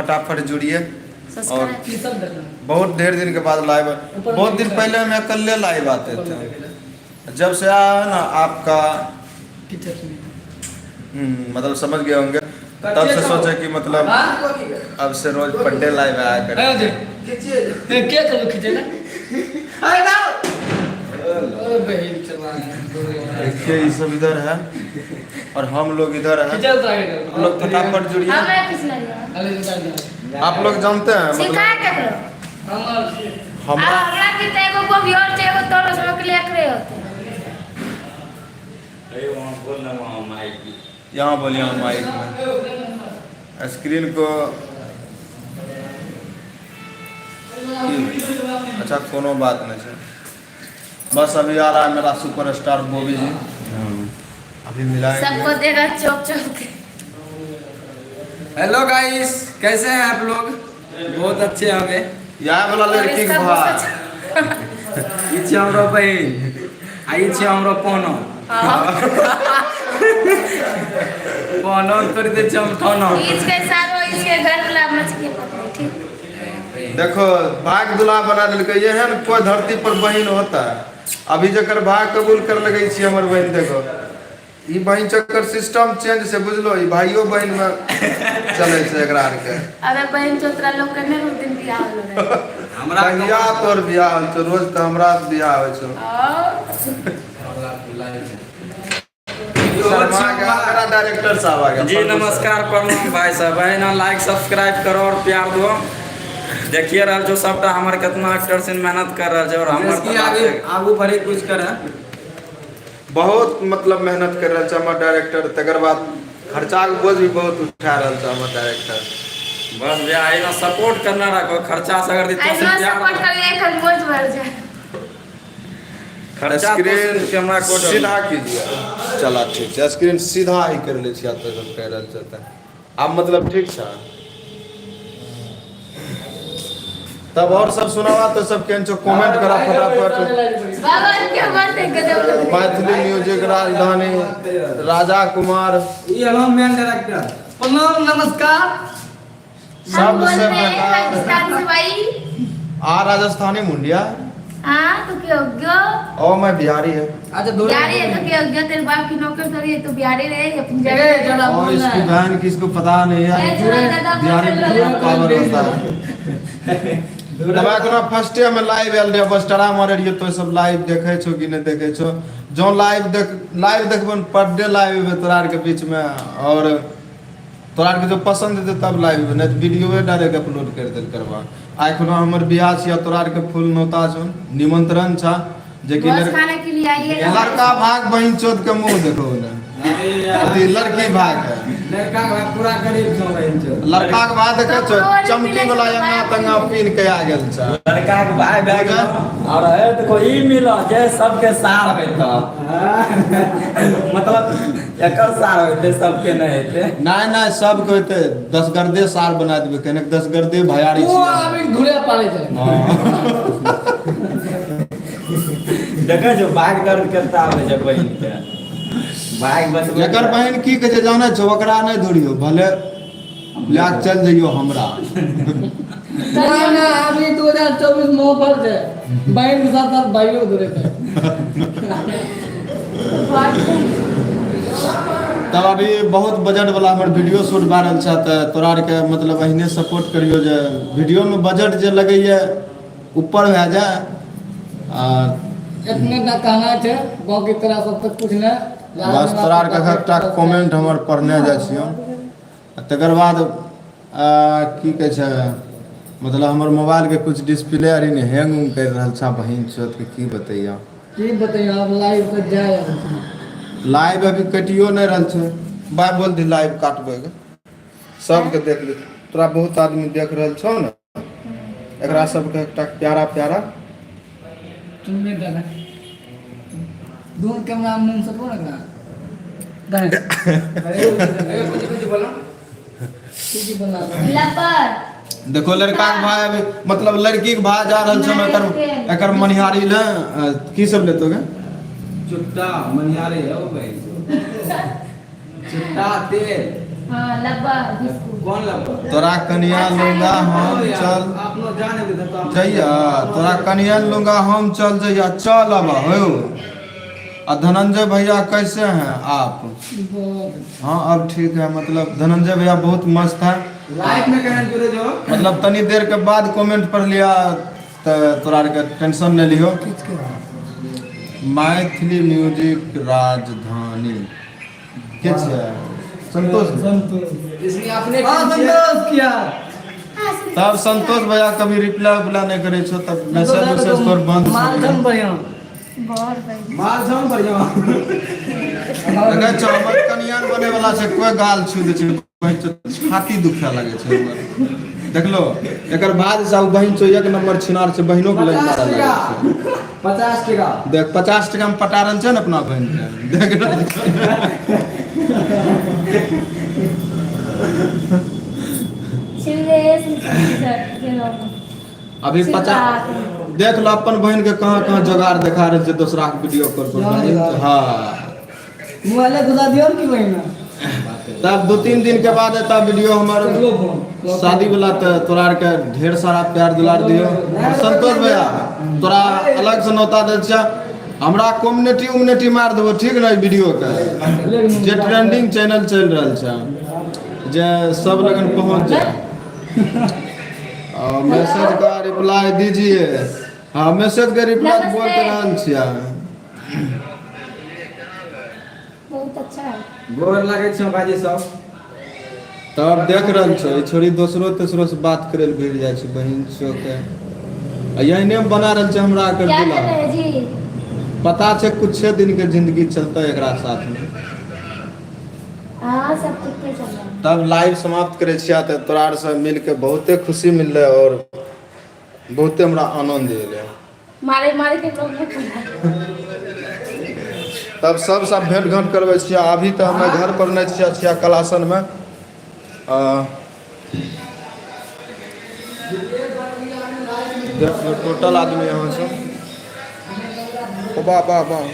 फटाफट जुड़िए और बहुत ढेर दिन के बाद लाइव, बहुत दिन पहले हम अकेले लाइव आते थे, जब से आया है ना आपका मतलब समझ गए होंगे, तब से सोचे कि मतलब अब से रोज पर डे लाइव आया करें। के चलो खींचे ना देखिए ये सब इधर है और हम लोग इधर हैं। आप लोग फटाफट जुड़िए। आप लोग जानते हैं मतलब हमरा यहाँ बोलिए हम माइक में स्क्रीन को। अच्छा कोनो बात नहीं है, बस अभी आ रहा है मेरा सुपरस्टार बॉबी जी, अभी मिलाएंगे। सबको देगा चौक चौक के। हेलो गाइस, कैसे हैं आप लोग? बहुत अच्छे होंगे। यहाँ वाला और लड़की के इसका भाई ई छी हमरो बहिन आ ई छी हमरो पौनो। पौनो तोड़ दे छी हम ठौनो। इसके सारो इसके घर वाला मछली पकड़ो ठीक। देखो भाग दुल्हा बना दिलकै, एहन कोई धरती पर बहिन होता है? अभी जकर भाग कबूल कर लगे छी हमर बहिन, देखो ई बहिन चक्कर सिस्टम चेंज से बुझलो, ई भाइयो बहिन में चले छै एकरा आर के। अबे बहन चोतरा लोग के नहीं उस दिन बियाह होलो रहे। हमरा कहिया तोर बियाह होल छौ? रोज तऽ हमरा से बियाह होइ छौ। और शर्मा के मेरा डायरेक्टर साहब आ गया। जी नमस्कार, प्रणाम भाई साहब। बहिना लाइक सब्सक्राइब करो और प्यार दो। देखिए रहल छो सबटा हमर कितना एक्टर से मेहनत कर रहल छै और हमर की आगे आगू बढ़े कुछ करे। बहुत मतलब मेहनत कर रहल छै हमर डायरेक्टर, तकर बाद खर्चाके बोझ भी बहुत उठा रहल छै हमर डायरेक्टर। बस भैया एना सपोर्ट करना रखो, खर्चा से अगर दितो से ऐसा प्यार सपोर्ट करिए एखन बोझ बढ़ जाए। खर्चा तो स्क्रीन कैमरा को सीधा कीजिए। चला ठीक छै, स्क्रीन सीधा ही कर ले छियै तऽ सब कहि रहल छै तऽ आब मतलब ठीक छै। तब और सब सुनावा तो सब केहन छौ, कमेंट करा फटाफट। बाबा के बात है गजब लग रही है। मैथिली म्यूजिक राजधानी राजा कुमार। ई हलो मेन डायरेक्टर। प्रणाम नमस्कार। हम बोल सबसे रहे हैं बेकार। राजस्थान से भाई। आ राजस्थानी मुंडिया। हाँ तो क्या हो गया? ओ मैं बिहारी है। अच्छा दो बिहारी है तो क्या हो गया? तेरे बाप की नौकर थोड़ी है, तू बिहारी रहे या पंजाबी? ए जरा और बोल इसकी बहन की इसको पता नहीं है, ए, थोड़ा ज्यादा बोल बिहारी रहा में है। पावर होता है। तब एखनो फर्स्ट ईयर में लाइव आयल रहियै, बस टरा मारे रहियै। तो सब लाइव देखै छौ कि नहि देखै छौ? जँ लाइव देख, लाइव देखबो पर डे लाइव एबै तोरा आरके बीच में, और तोरा आरके जो पसंद हेतै तब लाइव एबै, नहि तऽ वीडियोए डायरेक्ट अपलोड करि देल करबा। आ एखनो हमर बियाह छियै, तोरा आरके फुल नौता छौ, निमंत्रण छौ जेकि गोश्त खाने के लिए आइएगा। लड़का भाग बहिन चोद के मुंह देखो ने, अथी लड़की भाग है। लड़का के भाई पूरा गरीब छौ बहिन छौ। लड़का के भाग देखै छौ, चमकी वाला अंगा तंगा पीन के आ गेल छै। लड़का के भाई भए गेल और हे देखो ई मिल जे सबके सार होइत, मतलब एकर सार होइते सबके नहि हेतै। नहि नहि, सबके होइते, दस गर्दे सार बना देबै, कने दस गर्दे भयारी ओ छियै। आबि घुरे पालै छै। देखै छौ भाग दर्द करता आबै छै बहिन के भाग बचबै। जकर बहिन की कहै छै जानै छौ? ओकरा नहि धुरियौ, भले लए कऽ चलि जइयौ हमरा। ना ना, अभी 2024 में ऑफर छै, बहन के साथ साथ भाइयों घुरे छै। तब अभी बहुत बजट वाला हमर वीडियो शूट भए रहल छै, तऽ तोरा आरके मतलब एहने सपोर्ट करियौ जे वीडियोमे बजट जे लगैए ऊपर भए जाए आ इतने का कहना छै, बाकी तोरा सब तक कुछ नहि। बस तोरा आरके एकटा कमेंट हमर पढ़ने जाइ छियौ आ तकर बाद की कहै छै, मतलब हमर मोबाइलके कुछ डिस्प्ले आर ने हैंग उंग करि रहल छै, बहिन चोदके की बतैया। की बतैया, अब लाइव तऽ जाय। लाइव अभी कटियो नहि रहल छै। बाय बोल दी, लाइव काटबै गे। सबके देख ले, तोरा बहुत आदमी देख रहल छौ ने, एकरा सबके एकटा प्यारा प्यारा चुम्बे दादा दूर कैमरा मुंह से कौन एकरा दाएं। अरे कुछ कुछ बोलो। की बना लपर। देखो लड़का के भाई अभी मतलब लड़की के भाई जा रहल छै एकर एकर मनिहारी ले की सब लेतो गे? चुट्टा मनिहारी है ओ भाई, चुट्टा तेल। हाँ लब्बा बिस्कुट। कौन लंबा तोरा कनिया लूंगा हम चल अपनो जाने दे तो जइया, तोरा कनिया लूंगा हम चल जइया, चल अब हो। आ धनंजय भैया कैसे हैं आप? हाँ अब ठीक है, मतलब धनंजय भैया बहुत मस्त है। लाइफ में कहना जुड़े जो। मतलब तनी देर के बाद कमेंट पढ़ लिया तो तोरा आरके टेंशन नहीं लियो। मैथिली म्यूजिक राजधानी के छै? संतोष। संतोष। इसमें अपने हाँ संतोष किया। तब संतोष भैया कभी रिप्लाई उप्लाई नहीं करे छो, तब मैसेज उसेज तोर बंद छौ। मालधन बढ़िया। बहुत बढ़िया। माल सम बढ़िया। देखै छौ हमर कनियान बने वाला छै, कोई गाल छू दै छै बहिन चो, छाती दुखा लगै छै हमर। देखलो एकर बाद से बहिन चो एक नंबर छिनार छै, बहिनो के लग 50 मारल टका। लागै छै। 50 टका। देख 50 टका में पटा रहल छै ने अपना बहिन के, देख रहल छौ। अभी 50 देख लो अपन बहिन के कहाँ कहाँ जोगाड़ देखा रहल छै दोसरा के वीडियो कॉल पर। हाँ मोबाइले घुसा दियो ने की महीना। तब 2-3 दिन के बाद एता वीडियो हमर चलो फोन शादी वाला, तो तोरा आर के ढेर सारा प्यार दुलार दियो। और संतोष भैया तोरा अलग से नौता दै छियै, हमरा कम्युनिटी उम्युनिटी मार देबो ठीक ने वीडियो के, जे ट्रेंडिंग चैनल चलि रहल छै जे सब लगन पहुंच जाए। और मैसेज का रिप्लाई दीजिए। हाँ मैसेज के रिप्लाई नमस्ते। बोल के रहल छियै। बहुत अच्छा है। गोर लागै छौ भाजी सब। तब देख रहल छौ ई छोरी दोसरो तेसरो से बात करे लए भिड़ जाइ छै बहिन छौ के, आ एहने बना रहल छै हमरा कर क्या कर दिला। रहे हैं जी? पता छै कुछ दिन के जिंदगी चलते एकरा साथ में। हाँ सब ठीक चल रहा है। तब लाइव समाप्त करे छियै तऽ तोरा आर से मिल के बहुते खुशी मिललै और बहुते हमरा आनंद एलै। मारे मारे के लोग में खुला। तब सब सब भेंट घाट करबै छियै। अभी तऽ हमे घर पर नहि छियै, छियै कलासन में। टोटल आदमी यहाँ से वाह वाह वाह।